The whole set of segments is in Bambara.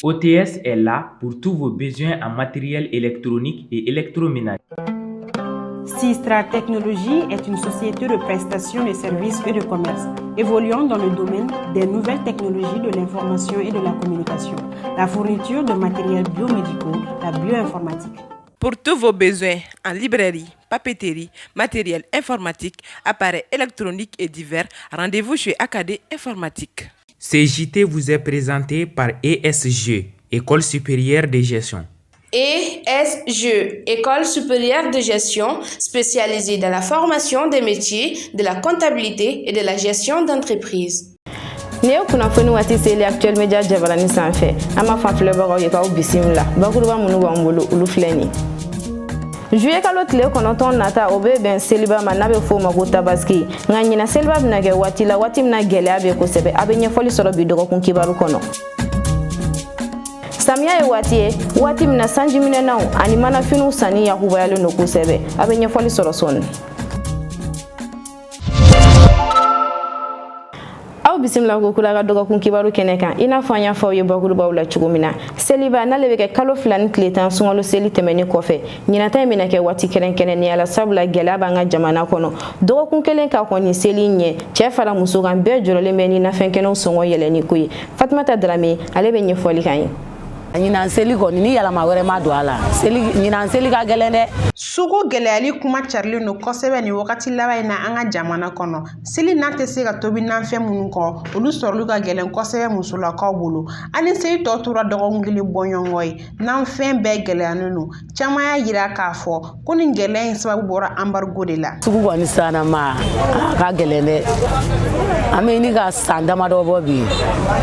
OTS est là pour tous vos besoins en matériel électronique et électroménager. Sistra Technologies est une société de prestation de services et de commerce évoluant dans le domaine des nouvelles technologies de l'information et de la communication, la fourniture de matériels biomédicaux, la bioinformatique. Pour tous vos besoins en librairie, papeterie, matériel informatique, appareils électroniques et divers, rendez-vous chez AKD Informatique. Ce JT vous est présenté par ESG, École supérieure de gestion. ESG, École supérieure de gestion spécialisée dans la formation des métiers de la comptabilité et de la gestion d'entreprise. Nin ye kunnafoni waati seli Actuel Media jabarani sanfɛ. An b'a fɔ an filɛbagaw ye k'aw bisimila. Bakuruba minnu b'an bolo, olu filɛ nin: juye kalo tile 9 nata, o bɛ bɛn seliba ma n'a bɛ f'o ma ko Tabaski. Nka ɲinan seliba bɛna kɛ waati la, waati min na gɛlɛya bɛ kosɛbɛ. A bɛ ɲɛfɔli sɔrɔ bi dɔgɔkun kibaru kɔnɔ. Samiya ye waati ye, waati min na sanjiminɛnaw ani manafiniw sanni yakubayalen don kosɛbɛ. A bɛ ɲɛfɔli sɔrɔ sɔɔni. Aw bisimila ko kura ka dɔgɔkun kibaru kɛnɛ kan. I n'a fɔ an y'a fɔ aw ye bakurubaw la cogo min na, seliba n'ale bɛ kɛ kalo 2 ni tile 10 sunkalo seli tɛmɛnen kɔfɛ, ɲinata in bɛna kɛ waati kɛrɛnkɛrɛnnenya la, sabula gɛlɛya b'an ka jamana kɔnɔ. Dɔgɔkun kelen ka kɔn nin seli ɲɛ, cɛɛ fara muso kan, bɛɛ jɔrɔlen bɛ ni nafɛn kɛnɛw sɔngɔ yɛlɛnni ko ye. Fatumata Darame, ale bɛ ɲɛfɔli kan ye. Ɲinan seli kɔni, ni yɛlɛma wɛrɛ ma don a la, seli ɲinan seli ka gɛlɛn dɛ. Sugu gɛlɛyali kuma carilen don kosɛbɛ nin wagati laban in na an ka jamana kɔnɔ. Seli nan tɛ se ka tobi nanfɛn minnu kɔ, olu sɔrɔli ka gɛlɛn kosɛbɛ musolakaw bolo. An ni seli tɔ tora dɔgɔkun kelen bɔɲɔgɔn ye, nanfɛn bɛɛ gɛlɛyalen don. Caman y'a yira k'a fɔ ko nin gɛlɛya in sababu bɔra embargo de la. Sugu kɔni sannama, a ka gɛlɛn dɛ. An bɛ ɲini ka san damadɔ bɔ bi,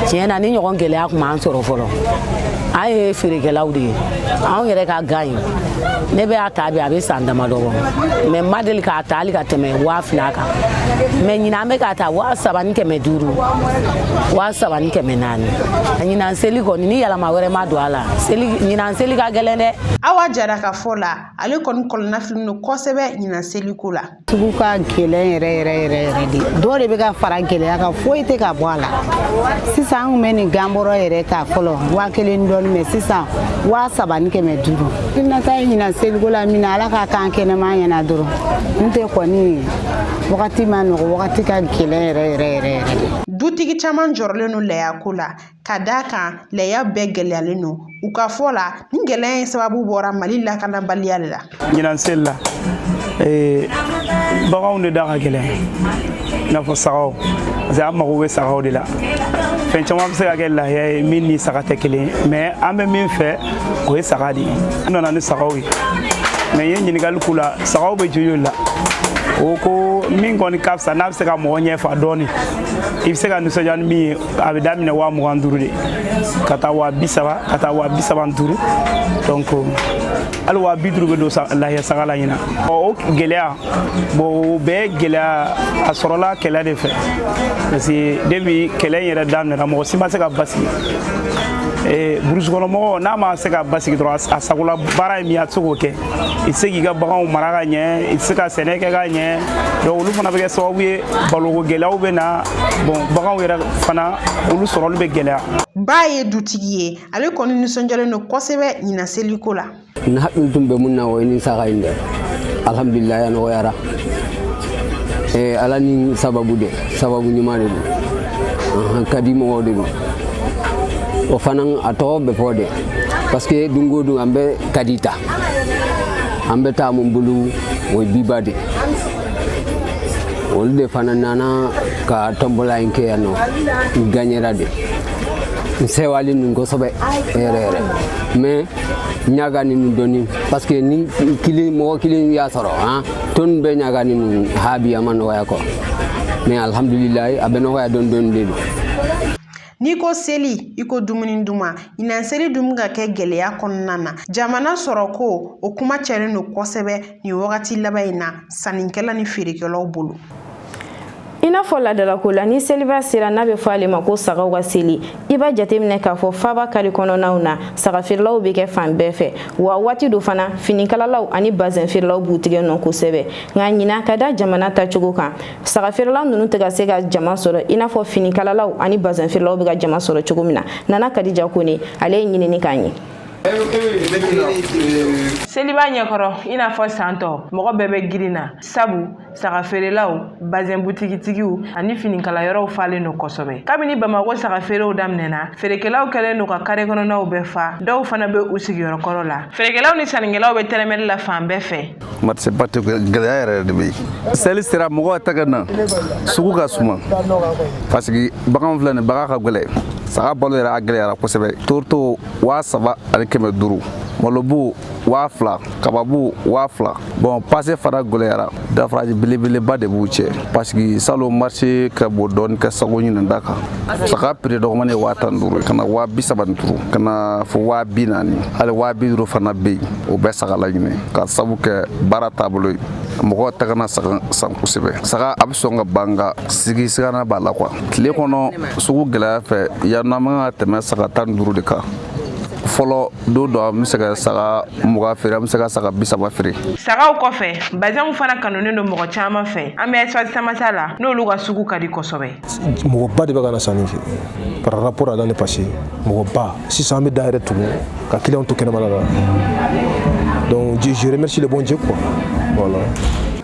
tiɲɛ na ni ɲɔgɔn gɛlɛya tun b'an sɔrɔ fɔlɔ. An ye feerekɛlaw de ye, anw yɛrɛ ka gan ye, ne bɛ a ta bi, a bɛ san damadɔ bɔ, mɛ n ma deli k'a ta hali ka tɛmɛ 2000 kan. Mɛ ɲinan an bɛ k'a ta 3500, 3400. Ɲinan seli kɔni, ni yɛlɛma wɛrɛ ma don a la, seli ɲinan seli ka gɛlɛn dɛ. Awa Jara ka fɔ la, ale kɔni kɔlɔnna don kosɛbɛ ɲinan seliko la. Sugu ka gɛlɛn yɛrɛ yɛrɛ yɛrɛ yɛrɛ de. Dɔw de bɛ ka fara gɛlɛya kan, foyi tɛ ka bɔ a la. Sisan an kun bɛ nin ganbɔrɔ yɛrɛ ta fɔlɔ 1000 dɔɔni, mɛ sisan 3500. Nata ye ɲinan seliko la min na, Ala k'a k'an kɛnɛma ɲɛna dɔrɔn. N tɛ kɔni, wagati ma nɔgɔ, wagati ka gɛlɛn yɛrɛ yɛrɛ yɛrɛ yɛrɛ de. Dutigi caman jɔrɔlen don lɛyako la, ka d'a kan lɛya bɛɛ gɛlɛyalen don. U ka fɔ la, ni gɛlɛya in sababu bɔra Mali lakanabaliya de la. Ɲinan seli la, baganw de da ka gɛlɛn, i n'a fɔ sagaw, parce que an mago bɛ sagaw de la. Fɛn caman bɛ se ka kɛ lahiya ye min ni saga tɛ kelen ye, mais an bɛ min fɛ, o ye saga de ye. An nana ni sagaw ye, mais n ye ɲininkali k'u la, sagaw bɛ joli joli la? O ko min kɔni ka fisa, n'a bɛ se ka mɔgɔ ɲɛ fa dɔɔni, i bɛ se ka nisɔndiya ni min ye, a bɛ daminɛ 25 000 de ka taa 30 000, ka taa 35 000. Donc hali 50 000 bɛ don lahiya saga la ɲina. O gɛlɛya, bon, o bɛɛ gɛlɛya a sɔrɔla kɛlɛ de fɛ, parce que depuis kɛlɛ in yɛrɛ daminɛra, mɔgɔ si ma se ka basigi. Burusi kɔnɔ mɔgɔ n'a ma se ka basigi dɔrɔn, a sagola baara ye min ye, a tɛ se k'o kɛ. I tɛ se k'i ka baganw mara ka ɲɛ, i tɛ se ka sɛnɛ kɛ ka ɲɛ. Donc olu fana bɛ kɛ sababu ye, baloko gɛlɛyaw bɛ na. Bon, baganw yɛrɛ fana, olu sɔrɔli bɛ gɛlɛya. Ba ye dutigi ye, ale kɔni nisɔndiyalen don kosɛbɛ ɲinan seliko la. N hakili tun bɛ mun na, o ye nin saga in dɛ. Alhamdulilayi, a nɔgɔyara. Ala ni sababu de, sababu ɲuman de don, ka di mɔgɔw de don. O fana a tɔgɔ bɛ fɔ de, parce que dun o dun an bɛ kadi ta, an bɛ taa mun bolo, o ye biba de. Olu de fana nana ka tɔnbɔla in kɛ yan nɔ. N gagnera de, n sewali nun kosɛbɛ yɛrɛ yɛrɛ, mais n ɲagani nun dɔɔni, parce que ni kili mɔgɔ kelen y'a sɔrɔ, han ton bɛɛ ɲagani nun ha bi, a ma nɔgɔya kɔ, mais alhamdulilayi, a bɛ nɔgɔya dɔɔni dɔɔni de don. N'i ko seli, i ko dumuni duman. Ɲinan seli dun bɛ ka kɛ gɛlɛya kɔnɔna na. Jamana sɔrɔ ko o kuma cɛlen don kosɛbɛ nin wagati laban in na sannikɛla ni feerekɛlaw bolo. I I n'a fɔ laadalako la, ni seliba sera, n'a bɛ fɔ ale ma ko sagaw ka seli, i b'a jateminɛ k'a fɔ faba kari kɔnɔnaw na, saga feerelaw bɛ kɛ fan bɛɛ fɛ. Wa waati do fana, finikalalaw ani bazɛn feerelaw b'u tigɛ nɔ kosɛbɛ. Nka ɲinan, ka da jamana tacogo kan, saga feerelaw ninnu tɛ ka se ka jama sɔrɔ i n'a fɔ finikalalaw ani bazɛn feerelaw bɛ ka jama sɔrɔ cogo min na. Nana Kadija Kone, ale ye ɲinini k'an ye. Seliba ɲɛkɔrɔ, i n'a fɔ san tɔ, mɔgɔ bɛɛ bɛ girin na, sabu saga feerelaw, bazɛn butigitigiw ani finikalayɔrɔw falen don kosɛbɛ. Kabini Bamako saga feerew daminɛna, feerekɛlaw kɛlen don ka kare kɔnɔnaw bɛɛ fa. Dɔw fana bɛ u sigiyɔrɔ kɔrɔ la. Feerekɛlaw ni sannikɛlaw bɛ tɛrɛmɛli la fan bɛɛ fɛ. Marché ba tɛ, gɛlɛya yɛrɛ de bɛ yen. Seli sera, mɔgɔw tɛ ka na, sugu ka suma, parce que bagan filɛ nin, bagan ka gɛlɛn. Saga balo yɛrɛ a gɛlɛyara kosɛbɛ. Torto 3500, malobu 2000, kababu 2000. Bon, pase fana gɛlɛyara. Dafaraji belebeleba de b'u cɛ, parce que salon marché ka bon dɔɔni ka sago ɲinin da kan. Saga prix dɔgɔmani ye 15 000 ka na 35 000, ka na fo 40 000, hali 50 000 fana bɛ yen. O bɛɛ saga laɲini ka sabu kɛ baara taabolo ye. Mɔgɔw tɛ ka na saga san kosɛbɛ. Saga a bɛ sɔn ka ban, nka sigi sigana b'a la quoi. Tile kɔnɔ, sugu gɛlɛya fɛ yan nɔ, an man ka tɛmɛ saga 15 de kan. Fɔlɔ, don dɔ an bɛ se ka saga 20 feere, an bɛ se ka saga 30 feere. Sagaw kɔfɛ, bazɛnw fana kanunen don mɔgɔ caman fɛ. An bɛ Espace Samasa la, n'olu ka sugu ka di kosɛbɛ. Mɔgɔba de bɛ ka na sanni kɛ par rapport à l'année passée. Mɔgɔba. Sisan an bɛ da yɛrɛ tugun ka client to kɛnɛmana la. Donc je remercie le bon Dieu quoi. Voilà,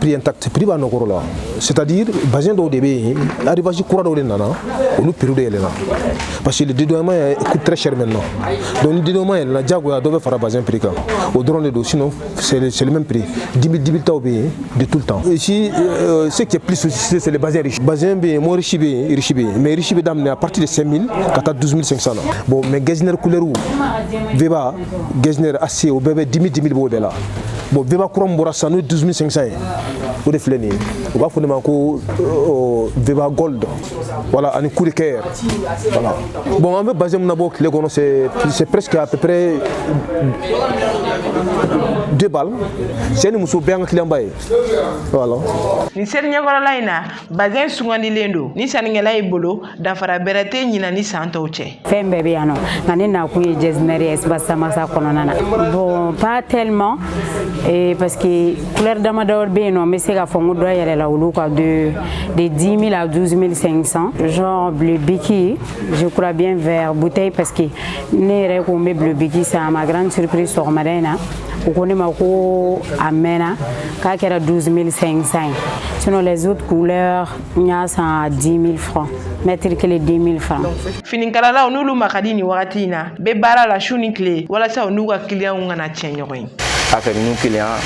prix intact, prix b'a nɔkɔrɔ la, c'est-à-dire bazin dɔw de bɛ yen, arrivage kura dɔw de nana, olu prix de yɛlɛnna, parce que le dédouanement coûte très cher maintenant. Donc ni dédouanement yɛlɛnna, diyagoya dɔ bɛ fara bazin prix kan. O dɔrɔn de don, sinon c'est le même prix. 10 000, 10 000 taw bɛ yen de tout le temps. Ici, ce qui est plus sollicité, c'est le bazin riche. Bazin bɛ yen, moins riche bɛ yen, riche bɛ yen, mais riche bɛ daminɛ à partir de 5 000 ka taa 12 500 la. Bon, mais Getzner couleur, Veba, Getzner AC, o bɛɛ bɛ 10 000, 10 000 b'o bɛɛ la. Bon, Veba kura min bɔra sisan, n'o ye 12 500 ye, o de filɛ nin ye, u b'a fɔ ne ma ko Veba Gold. Voilà, ani coup de cœur. Voilà. Bon, an bɛ bazin min nabɔ tile kɔnɔ, c'est presque à peu près deux balles. Cɛ ni muso bɛɛ y'an ka client ba ye. Voilà. Nin seli ɲɛkɔrɔla in na, bazɛn sugandilen don ni sannikɛla y'i bolo. Danfara bɛrɛ tɛ ɲinan ni san tɔw cɛ. Fɛn bɛɛ bɛ yan nɔ, nka ne nakun ye Getzner ye Espace Samasa kɔnɔna na. Bon, pas tellement, et parce que couleur damadɔ bɛ yen nɔ, n bɛ se k'a fɔ n ko dɔ yɛlɛla olu kan de 10 000 à 12 500, genre bleu biki, je crois bien, vert bouteille, parce que ne yɛrɛ ko n bɛ bleu biki san. À ma grande surprise, sɔgɔmada in na, u ko ne ma ko a mɛnna, k'a kɛra 12 500 ye. Sinon les autres couleurs, n y'a san à 10 000 francs, mètre kelen 10 000 francs. Finikalalaw n'olu ma ka di nin wagati in na, bɛ baara la su ni tile walasa u n'u ka kiliyanw kana tiɲɛ ɲɔgɔn ye. Avec nos clients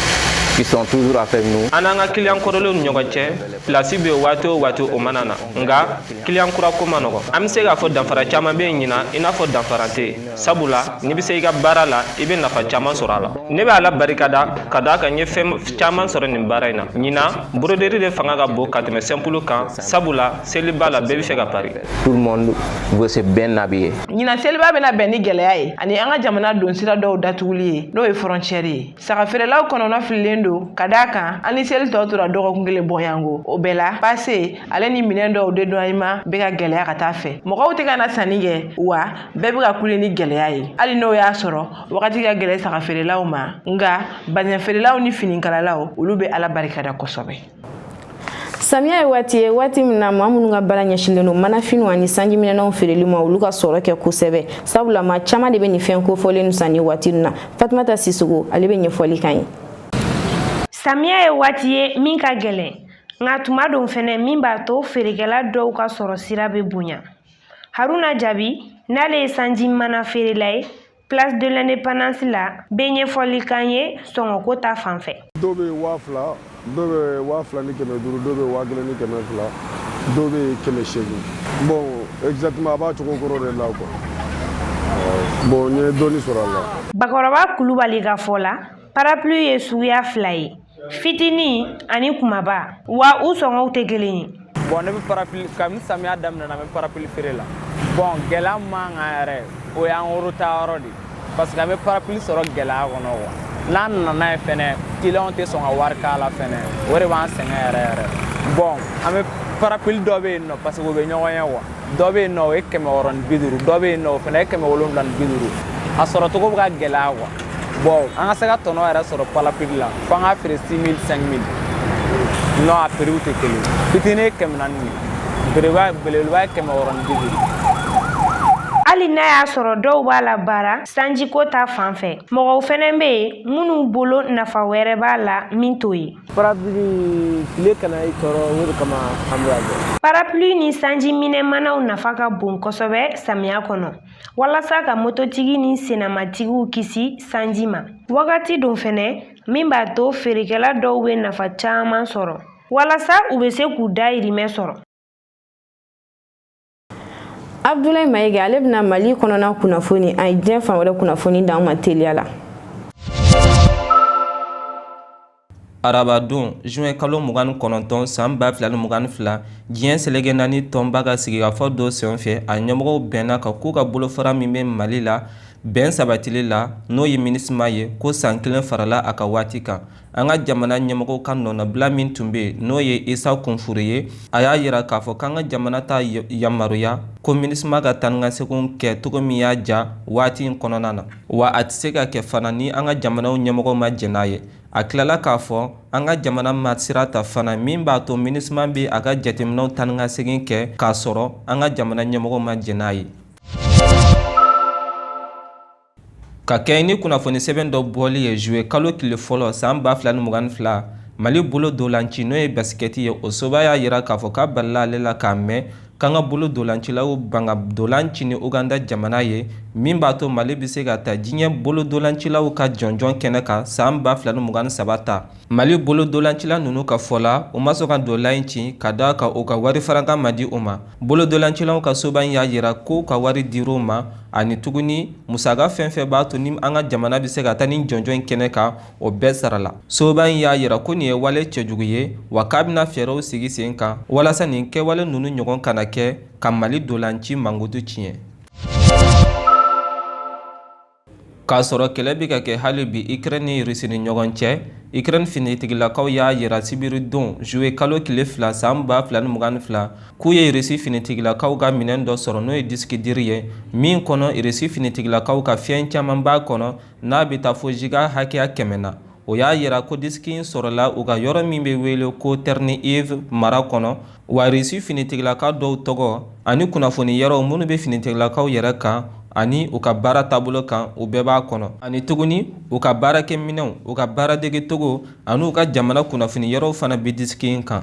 qui sont toujours avec nous. An n'an ka kiliyan kɔrɔlenw ni ɲɔgɔn cɛ, pilasi bɛ yen waati o waati, o mana na. Nka kiliyan kura ko ma nɔgɔn. An bɛ se k'a fɔ danfara caman bɛ yen ɲinan, i n'a fɔ danfara tɛ yen, sabula n'i bɛ se i ka baara la, i bɛ nafa caman sɔrɔ a la. Ne bɛ ala barikada ka d'a kan n ye fɛn caman sɔrɔ nin baara in na. Ɲinan, broderie de fanga ka bon ka tɛmɛ simple kan, sabula seliba la, bɛɛ bɛ fɛ ka pari. Tout le monde veut se bien habiller. Ɲinan seliba bɛna bɛn ni gɛlɛya ye ani an ka jamana don sira dɔw datuguli ye, n'o ye frontière ye. Saga feerelaw kɔnɔna fililen don, ka d'a kan an ni seli tɔ tora dɔgɔkun kelen bɔyanko. O bɛɛ la, pase ale ni minɛn dɔw dédouanement bɛ ka gɛlɛya ka taa fɛ. Mɔgɔw tɛ ka na sanni kɛ, wa bɛɛ bɛ ka kule ni gɛlɛya ye. Hali n'o y'a sɔrɔ wagati ka gɛlɛn saga feerelaw ma, nka bazɛn feerelaw ni finikalalaw, olu bɛ ala barikada kosɛbɛ. Samiya ye waati ye, waati min na maa minnu ka baara ɲɛsinnen don manafiniw ani sanjiminɛnw feereli ma, olu ka sɔrɔ kɛ kosɛbɛ, sabula maa caman de bɛ nin fɛn kofɔlen san ni waati na. Fatumata Sisogo, ale bɛ ɲɛfɔli kan ye. Samiya ye waati ye min ka gɛlɛn, nka tuma don fɛnɛ min b'a to feerekɛla dɔw ka sɔrɔ sira bɛ bonya. Haruna Jabi, n'ale ye sanji mana feerela ye Place de l'Indépendance la, bɛ ɲɛfɔli kan ye sɔngɔko ta fan fɛ. Dɔw bɛ 2000, dɔw bɛ 2500, dɔw bɛ 1200, dɔw bɛ 800. Bon, exactement, a b'a cogo kɔrɔ de la quoi. Bon, n ye dɔɔni sɔrɔ a la. Bakɔrɔba Kulubali ka fɔ la, parapluie ye suguya fila ye, fitinin ani kumaba, wa u sɔngɔw tɛ kelen ye. Bon, ne bɛ parapluie, kabini samiya daminɛna, n bɛ parapluie feere la. Bon, gɛlɛya min b'an kan yɛrɛ, o y'an woro taayɔrɔ de ye, parce que an bɛ parapluie sɔrɔ gɛlɛya kɔnɔ quoi. N'an nana n'a ye fɛnɛ, client tɛ sɔn ka wari k'a la fɛnɛ, o de b'an sɛgɛn yɛrɛ yɛrɛ. Bon, an bɛ Parapluie dɔ bɛ yen nɔ, parce que o bɛ ɲɔgɔn ye quoi. Dɔ bɛ yen nɔ, o ye 650, dɔ bɛ yen nɔ, o fana ye 750. A sɔrɔ cogo bɛ ka gɛlɛya quoi. Bon, an ka se ka tɔnɔ yɛrɛ sɔrɔ parapluie la, fo an k'a feere 6000, 5000. Non, a prix tɛ kelen. Fitinin ye 400 ye, belebeleba belebeleba ye 650. Hali n'a y'a sɔrɔ dɔw b'a la baara sanjiko ta fan fɛ, mɔgɔw fɛnɛ bɛ yen minnu bolo nafa wɛrɛ b'a la min t'o ye. Parapluie, tile kana i tɔɔrɔ, o de kama an bɛ a jɔ. Parapluie ni sanji minɛmanaw nafa ka bon kosɛbɛ samiya kɔnɔ walasa ka mototigi ni sennamatigiw kisi sanji ma. Wagati don fɛnɛ min b'a to feerekɛla dɔw bɛ nafa caman sɔrɔ walasa u bɛ se k'u dayirimɛ sɔrɔ. Abdoulaye Mayiga, ale bɛna Mali kɔnɔna kunnafoni ani diɲɛ fan wɛrɛ kunnafoni d'an ma teliya la. Arabadon juin kalo 29 san 2022, diɲɛ seleke naani tɔnba ka sigikafɔ dɔ senfɛ, a ɲɛmɔgɔw bɛnna ka k'u ka bolofara min bɛ Mali la bɛn sabatili la, n'o ye MINUSMA ye, ko san kelen farala a ka waati kan. An ka jamana ɲɛmɔgɔw ka nɔnabila min tun bɛ yen, n'o ye Isa Konfure ye, a y'a yira k'a fɔ k'an ka jamana t'a yamaruya ko MINUSMA ka taa ni ka seginw kɛ cogo min y'a ja waati in kɔnɔna na, wa a tɛ se ka kɛ fana ni an ka jamanaw ɲɛmɔgɔw ma jɛn n'a ye. A tilala k'a fɔ an ka jamana ma sira ta fana min b'a to MINUSMA bɛ a ka jateminɛw taa ni ka segin kɛ k'a sɔrɔ an ka jamana ɲɛmɔgɔw ma jɛn n'a ye. Ka kɛɲɛ ni kunnafoni sɛbɛn dɔ bɔli ye juillet kalo tile fɔlɔ san 2022, Mali bolo dolanci, n'o ye basikɛti ye, o soba y'a yira k'a fɔ k'a balila ale la k'a mɛn k'an ka bolo dolancilaw ban ka dolan ci ni Uganda jamana ye, min b'a to Mali bɛ se ka taa diɲɛ bolo dolancilaw ka jɔnjɔn kɛnɛ kan san 2023 ta. Mali bolo dolancila ninnu ka fɔ la, u ma sɔn ka dolan in ci ka da kan u ka wari farankan ma di u ma. Bolo dolancilaw ka soba in y'a yira k'u ka wari dir'u ma, ani tuguni musaka fɛn fɛn b'a to ni an ka jamana bɛ se ka taa ni jɔnjɔn in kɛnɛ kan, o bɛɛ sarala. Soba in y'a yira ko nin ye wale cɛjugu ye, wa k'a bɛna fɛɛrɛw sigi sen kan walasa nin kɛwale ninnu ɲɔgɔn kana kɛ ka Mali dolanci mankutu tiɲɛ. K'a sɔrɔ kɛlɛ bɛ ka kɛ hali bi Ukraine ni Russie ni ɲɔgɔn cɛ, Ukraine finitigilakaw y'a yira sibiridon juillet kalo tile 2 san 2022 k'u ye Russie finitigilakaw ka minɛn dɔ sɔrɔ, n'o ye disque dur ye, min kɔnɔ Russie finitigilakaw ka fɛn caman b'a kɔnɔ, n'a bɛ taa fo giga hakɛya 100 na. O y'a yira ko disque in sɔrɔla u ka yɔrɔ min bɛ wele ko Tchernihiv mara kɔnɔ, wa Russie finitigilaka dɔw tɔgɔ ani kunnafoni yɔrɔw minnu bɛ finitigilakaw yɛrɛ kan ani u ka baara taabolo kan, u bɛɛ b'a kɔnɔ, ani tuguni u ka baarakɛminɛnw, u ka baaradegetogo ani u ka jamana kunnafoni yɔrɔw fana bɛ disque in kan.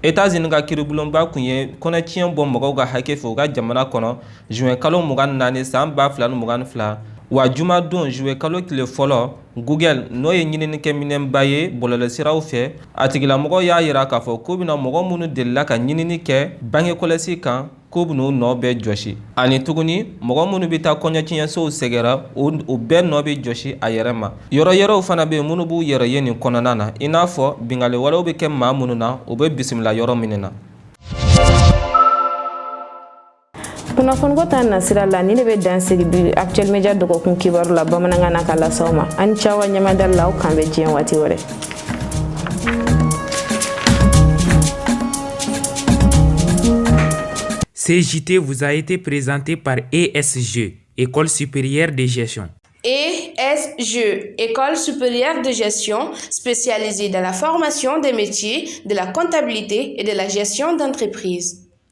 Etats-Unis ka kiribulonba kun ye kɔnɔtiɲɛ bɔ mɔgɔw ka hakɛ fɛ u ka jamana kɔnɔ juin kalo 24 san 2022, wa jumadon juillet kalo tile fɔlɔ, Google, n'o ye ɲininikɛminɛnba ye bɔlɔlɔsiraw fɛ, a tigilamɔgɔ y'a yira k'a fɔ k'u bɛna mɔgɔ minnu delila ka ɲinini kɛ bangekɔlɔsi kan, k'u bɛn'u nɔ bɛɛ jɔsi, ani tuguni mɔgɔ minnu bɛ taa kɔɲɔtiɲɛsow sɛgɛrɛ, u bɛɛ nɔ bɛ jɔsi a yɛrɛ ma. Yɔrɔ yɛrɛw fana bɛ yen minnu b'u yɛrɛ ye nin kɔnɔna na, i n'a fɔ binkanni walew bɛ kɛ maa minnu na, u bɛ bisimila yɔrɔ minnu na. Kunnafoniko ta nasira la, nin de bɛ dan sigi bi Actuel Media dɔgɔkun kibaru la bamanankan na ka lase aw ma. Aw ni ce aw ɲɛmadali la, aw k'an bɛn diɲɛ waati wɛrɛ. Ce JT vous a été présenté par ESG, École supérieure de gestion. ESG, École supérieure de gestion spécialisée dans la formation des métiers de la comptabilité et de la gestion d'entreprise.